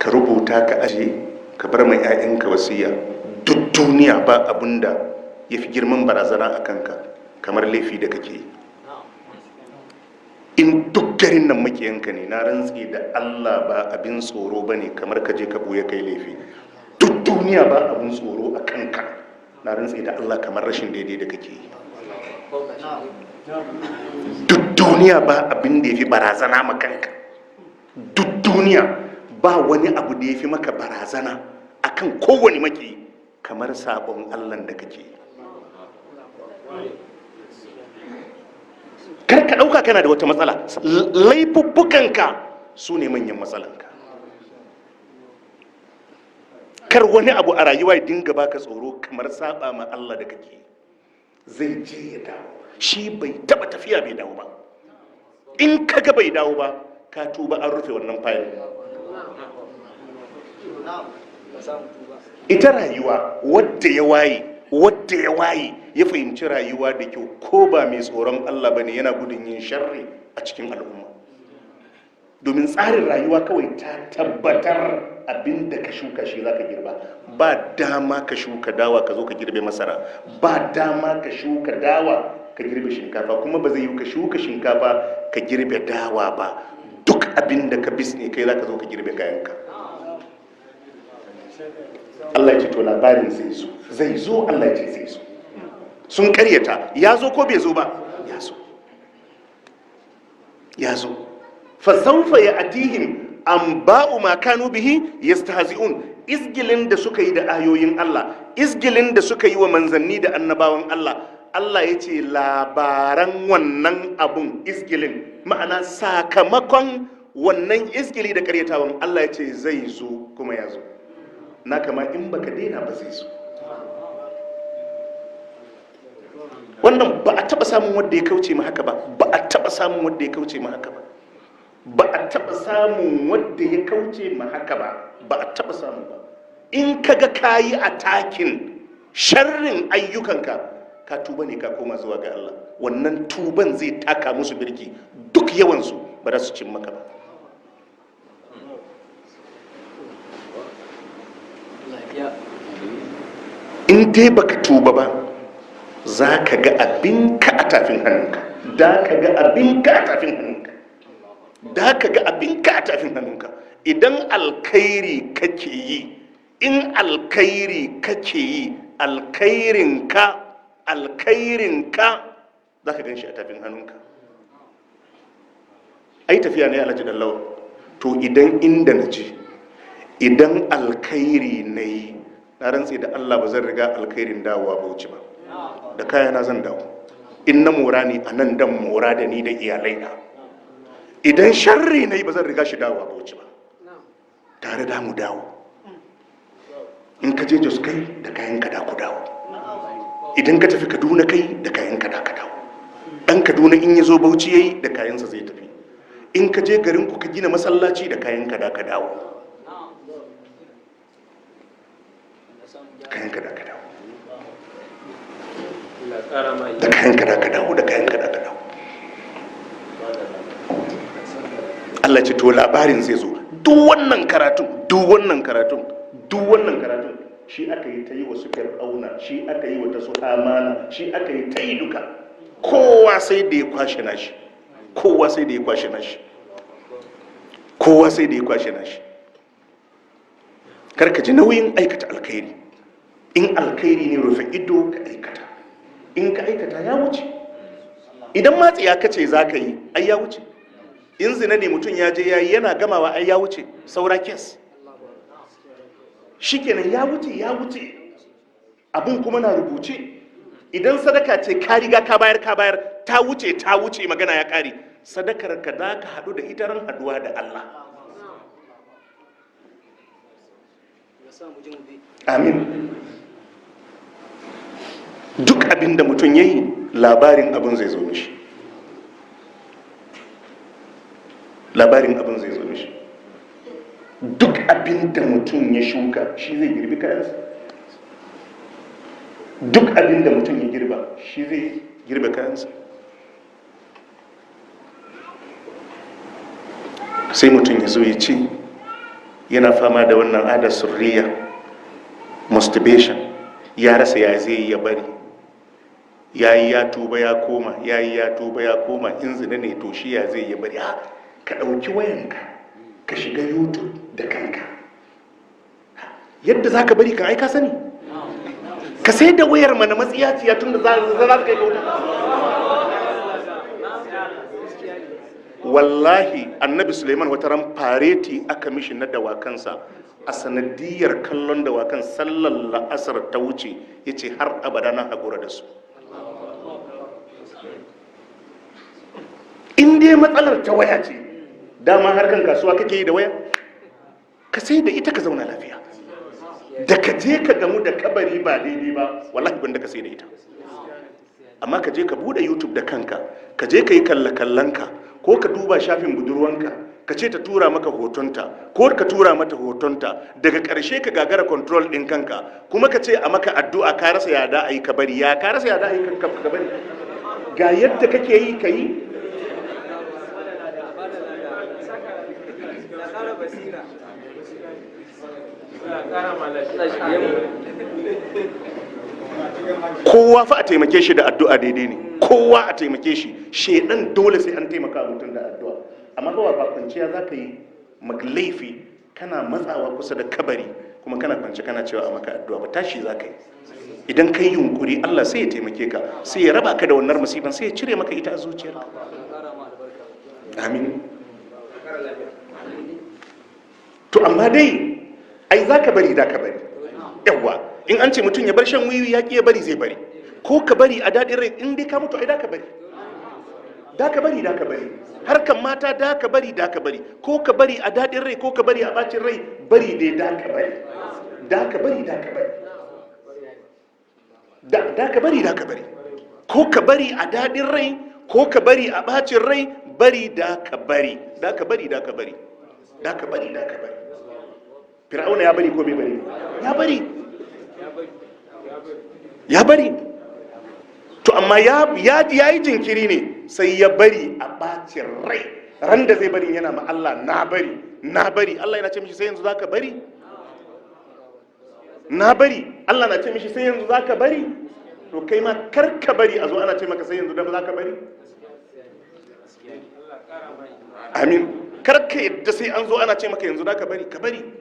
Ka rubuta ka aje, ka bar mai 'ya'yanka wasiya. Duk duniya ba abun da ya fi girman barazana a kanka kamar laifi da kake yi. In duk garin nan makiyanka ne, na rantse da Allah ba abin tsoro ba ne kamar ka je ka buya kai laifi. Duk duniya ba abin tsoro a kanka, na rantse da Allah, kamar rashin daidai da kake yi. Duk duniya ba abin da ya fi barazana ma kanka. Duk duniya ba wani abu da ya fi maka barazana akan kowane maki kamar sabon Allah da kake yi. Kar ka ɗauka kana da wata matsala. Laifuffukanka su ne manyan matsalanka. Kar wani abu a rayuwa ya dinga baka tsoro kamar saba ma Allah da kake. Zai je ya dawo. Shi bai taba tafiya bai dawo ba. In kaga bai dawo ba, ka tuba, an rufe wannan fayil. Ita rayuwa, wadda ya waye, wadda ya waye ya fahimci rayuwa da kyau, ko ba mai tsoron Allah bane, yana gudun yin sharri a cikin al'umma, domin tsarin rayuwa kawai ta tabbatar abin da ka shuka shi za ka girba. Ba dama ka shuka dawa ka zo ka girbe masara, ba dama ka shuka dawa ka girbe shinkafa, kuma ba zai yi ka shuka shinkafa ka girbe dawa ba. Duk abin da ka bisne, kai za ka zo ka girbe kayanka. Allah ya ce to labarin zai zo, zai zo. Allah ya ce zai zo. Sun karyata. Ya zo ko bai zo ba? Ya zo, ya zo. Fasaufa ya atihim an ba'u ma kanu bihi yastahzi'un. Izgilin da suka yi da ayoyin Allah, izgilin da suka yi wa manzanni da annabawan Allah, Allah ya ce labaran wannan abun izgilin, ma'ana sakamakon wannan izgili da karyatawan, Allah ya ce zai zo, kuma ya zo. Na kama in baka daina ba, zai zo. Wannan ba a taba samun wanda ya kauce ma haka ba. Ba a taba samun wanda ya kauce ma haka ba. Ba a taba samun wanda ya kauce ma haka ba. Ba a taba samu ba. In kaga kayi atakin sharrin ayyukanka, ka tuba ne, ka koma zuwa ga Allah, wannan tuban zai taka musu birki. Duk yawansu ba za su cin maka ba. In dai baka tuba ba, za ka ga abinka a tafin hannunka. Da ka ga abinka a tafin hannunka. Da ka ga abinka a tafin hannunka. Idan alkhairi kake yi, in alkhairi kake yi, alkhairinka, alkhairinka za ka gan shi a tafin hannunka. Ai tafiya ne, Alhaji Dallawa. To idan inda na je, idan alkhairi na yi, na rantse da Allah ba zan riga alkhairin dawowa Bauchi ba. Da kayana zan dawo. In na mora ne a nan, dan mora da ni da iyalai na. Idan sharri na yi, ba zan riga shi dawowa Bauchi ba. Tare da mu dawo. In ka je Jos kai da kayan ka da ku dawo. Idan ka tafi Kaduna kai da kayan ka da ka dawo. Dan Kaduna in ya zo Bauchi yayi, da kayansa zai tafi. In ka je garin ku ka gina masallaci, da kayan ka da ka dawo. Kayan ka da ka dawo. Da kayan ka da ka dawo. Da kayan ka da ka dawo. Allah ce to labarin zai zo. Duk wannan karatun, duk wannan karatun, duk wannan karatun shi aka yi ta yi wa su Fir'auna, shi aka yi wa ta su Amana, shi aka yi ta yi duka. Kowa sai da ya kwashe nashi. Kowa sai da ya kwashe nashi. Kowa sai da ya kwashe nashi. Karka ji nauyin aikata alkhairi. In alkhairi ne, rufe ido ka aikata. In ka aikata, ya wuce. Idan matsiya ka ce za ka yi, ai ya wuce. In zina ne mutum ya je ya yi, yana gamawa ai ya wuce. Saura kes. Shikenan, ya wuce, ya wuce. Abun kuma na rubuce. Idan sadaka ce, ka riga ka bayar, ka bayar, ta wuce, ta wuce, magana ya kare. Sadakar ka da ka haɗu da ita ran haɗuwa da Allah. Amin. Duk abin da mutum ya yi, labarin abin zai zo mishi. Labarin abin zai zo mishi. Duk abin da mutum ya shuka, shi zai girbi kayansa. Duk abin da mutum ya girba, shi zai girbe kayansa. Sai mutum ya zo ya ce Yana fama da wannan ada surriya, masturbation, ya rasa ya zai ya bari. Ya yi ya tuba ya koma, ya yi ya tuba ya koma. In zina ne, to shi ya zai ya bari? Ha, ka ɗauki wayanka ka shiga YouTube da kanka. Yadda za ka bari kan ai ka sani. Ka sai da wayar mana, matsiyaciya, tun da za ta kai ka wuta. Wallahi Annabi Suleiman wata ran fareti aka mishi na dawakansa. A sanadiyar kallon dawakan, sallar la'asar ta wuce. Ya ce har abada na haƙura da su. In dai matsalar ta waya ce, dama harkan kasuwa kake yi da waya, ka sai da ita ka zauna lafiya. Da ka je ka gamu da kabari ba daidai ba, wallahi gwanda ka sai da ita. Amma ka je ka bude YouTube da kanka, ka je ka yi kalle-kallenka, ko ka duba shafin budurwanka, ka ce ta tura maka hotonta ko ka tura mata hotonta, daga ƙarshe ka gagara control ɗin kanka, kuma ka ce a maka addu'a, ka rasa ya da a yi ka bari. Ya ka rasa ya da a yi ka bari? Ga yadda kake yi, ka yi. Kowa fa a taimake shi da addu'a daidai ne, kowa a taimake shi. Shedan dole sai an taimaka mutum da addu'a. Amma ba kwanciya za ka yi laifi, kana matsawa kusa da kabari, kuma kana kwance kana cewa a maka addu'a ba. Tashi za ka yi. Idan ka yi yunkuri, Allah sai ya taimake ka, sai ya raba ka da wannan musibin, sai ya cire maka ita a zuciyarka. Amin. To amma dai ai za ka bari, da ka bari. Yawwa, in an ce mutum ya bar shan wiwi ya ƙi ya bari, zai bari. Ko ka bari a daɗin rai, in dai ka mutu ai da ka bari, da ka bari, da ka bari. Harkan mata da ka bari, da ka bari. Ko ka bari a daɗin rai, ko ka bari a ɓacin rai, bari dai da ka bari, da ka bari, da ka bari, da ka bari, da ka bari. Ko ka bari a daɗin rai, ko ka bari a ɓacin rai, bari da ka bari, da ka bari, da ka bari, da ka bari, da ka bari. Fir'auna ya bari ko bai bari? Ya bari, ya bari. To amma ya yi jinkiri ne, sai ya bari a ɓacin rai. Ran da zai bari yana ma Allah, na bari, na bari. Allah yana ce mishi, sai yanzu zaka bari? Na bari. Allah na ce mishi, sai yanzu zaka bari? To kai ma kar ka bari a zo ana ce maka sai yanzu da ba zaka bari. Amin. Kar ka yadda sai an zo ana ce maka yanzu zaka bari. Ka bari.